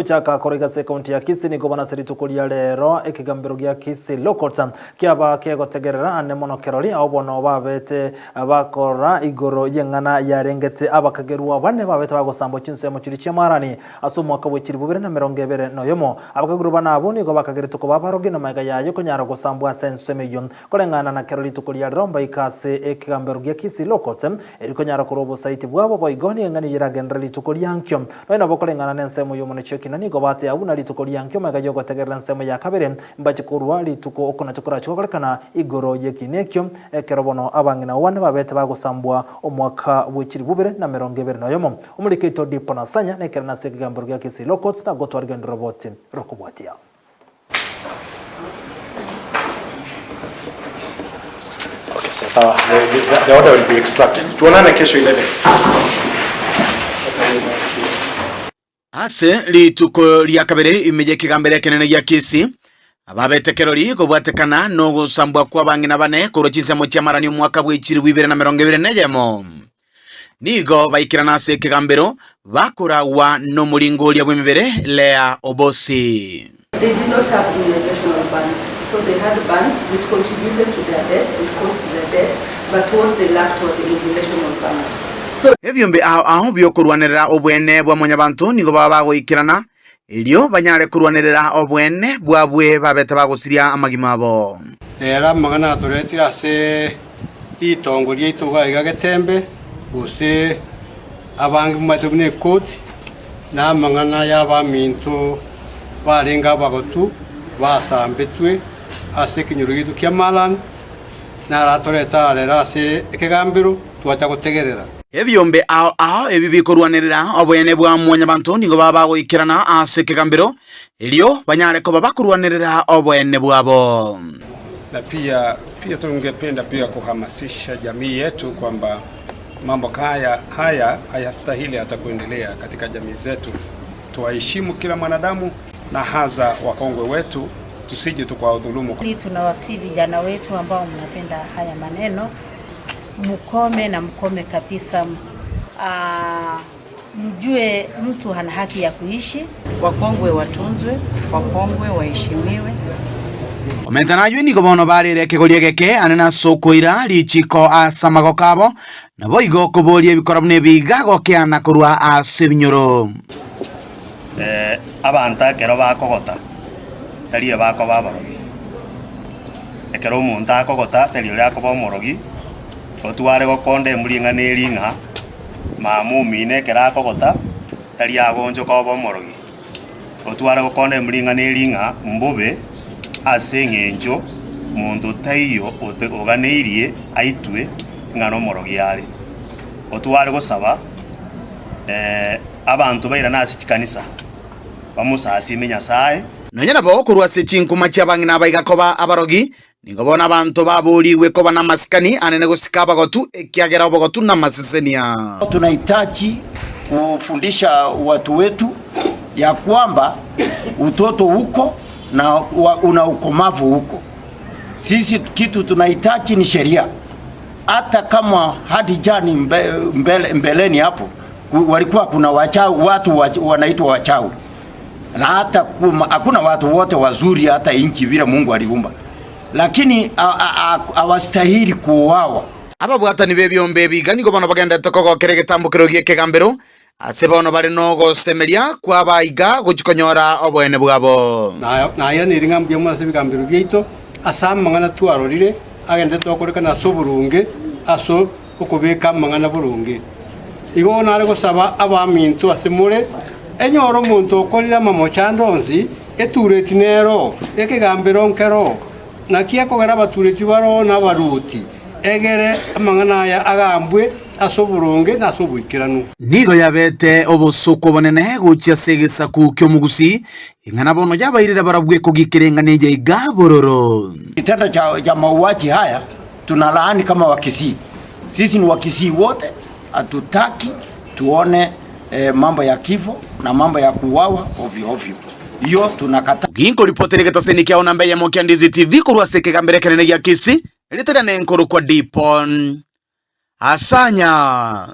Gochaka korwa ase ekaunti ya Kisii nigo bono ase rituko ria rero ekegambero gia Kisii Law Courts kiaba kegotegerera ane mono kerori ao bono babete bakora igoro y'eng'ana yarengete abakagerwa bane babete bagosambwa chinsemo chiria chi'amarani ase omwaka bwe chilifu bibere na emerongo ebere noyomo. Abakagerwa bane abwo nigo bakageretwe koba abarogi na magega yaye konyara gosambwa ase ensemo eyio Koreng'ana na kero rituko ria rero mbaike ase ekegambero gia Kisii Law Courts, erio konyara korwa obosaiti bwabo boigo nigo eng'ana eyio eragenderere rituko ria nkio. Nonya nabo koreng'ana nensemo y'omonechio ekina nigo bateba buna rituko ria nkio magega y'ogotegerera ensemo ya kabere mbache korwa rituko okonacha korache gokorekana igoro y'ekina ekio ekero bono abang'ina one babete bagosambwa omwaka bwe chilifu bibere na emerongo ebere noyomo. Omoriki oito Dipo Nasanya nekerene ase ekegambero gia Kisii Law Courts na gotwarigenderera roboti rokobwatia. Okay, so sawa. The, the, the order will be extracted. Tuonane kesho 11. Ase rituko ria kabere ime y'ekegambero ekenene gia Kisii, ababete kerori kobwatekana nogosambwa kw'abang'ina bane korwa chinsemo chi'amarani omwaka bwe chilifu ibere na emerongo ebere na eyemo. Nigo baikerana ase ekegambero, bakoragwa nomoringoria bw'emebere Lea Obosi. They did not have immunizational bands, so they had bands which contributed to their death and caused their death, but what they lacked were the immunizational bands. So. Ebiombe ao ao bi'okorwanerera obwene bwa mwanyabanto nigo baba bagoikerana, erio banyare korwanerera obwene bwabwe babete bagosiria amagima abo. Rero amang'ana atoretire ase ritongo riaito iga iga Getembe, gose abange momanyete buna ekoti, na amang'ana y'abaminto barenge abagotu basambetwe ase ekenyoro giaito kia Malan, naro atorete aa rero ase ekegambero twacha gotegerera. Ebiombe ao ao ebi bikorwanerera oboyene bwa mwanyabanto nigo baba bagoikerana ase ekegambero, erio banyare koba bakorwanerera oboene bwabo. Na pia pia tungependa pia kuhamasisha jamii yetu kwamba mambo kaya haya hayastahili hata kuendelea katika jamii zetu. Tuwaheshimu kila mwanadamu na hasa wakongwe wetu, tusije tukawadhulumu. Tunawasihi vijana wetu ambao mnatenda haya maneno mukome na mukome kabisa. Uh, mjue mtu ana haki ya kuishi. Wakongwe watunzwe, wakongwe waheshimiwe. Omenta naywe nigo bono barere ekegoria egeke ane ase okoira richiko ase amagoko abo, naboigo okoboria ebikora buna ebiga gokeana korwa ase ebinyoro. Abanto ekero bakogota, tari abakoba abarogi. Ekero omonto akogota, tari oria akoba omorogi, otware gokonda embura ring'ana eri ng'a mama omino ekero akogota, tari agonchoka obe omorogi. Otware gokonda embura ring'ana eri ng'a mbobe ase eng'encho monto taiyo ote oganeirie aitwe ng'a nomorogi are. Otware gosaba abanto bairane ase chikanisa, bamosasiime Nyasae. Nonya nabo korwa ase chinkuma chi'abang'ina abaiga koba abarogi, nigo bono abanto baboorigwe koba namasikani anene gosika abagotu, ekiagera obogotu namasesenia. Tunahitaji kufundisha watu wetu ya kwamba utoto uko na una ukomavu huko. Sisi kitu tunahitaji ni sheria hata kama hadi jani mbe, mbele, mbeleni hapo walikuwa kuna wachawi, watu wanaitwa wachawi na hata hakuna watu wote wazuri hata inchi vile Mungu aliumba, lakini hawastahili kuuawa. Ababwatani b'ebiombe ebi iga nigo bono bagenderete kogokera egetambokero gi'ekegambero, ase bono bare nogosemeria kw'aba iga gochia konyora oboene bwabo. Nairaneirie ng'a mbuya mono ase ebigambero biaito, ase amang'ana twarorire agenderete gokorekana ase oboronge, ase okobeka amang'ana boronge. Igo nare gosaba abaminto ase more, enyore omonto okorire amamocho ande onsi, etureti nero, ekegambero nkero. Naki ekogera abatureti baroo na abaruoti, egere amang'ana aya agambwe ase oboronge na ase oboikeranu. Nigo yabete obosooku obonene gochia ase egesaku ki'omogusii, ing'ana bono yabairire barabwo ekogikera eng'ana eye iga bororo. Kitendo cha, cha mauaji haya tunalaani kama Wakisii. Sisi ni Wakisii wote, hatutaki tuone eh, mambo ya kifo na mambo ya kuuawa ovyo ovyo. Hiyo tunakataa. Ginkoripotera egetaseni kiao namba eyemo kia Ndizi TV korwa ase ekegambero ekenene gia Kisii, erieta riane nkorokwa Dipon Asanya.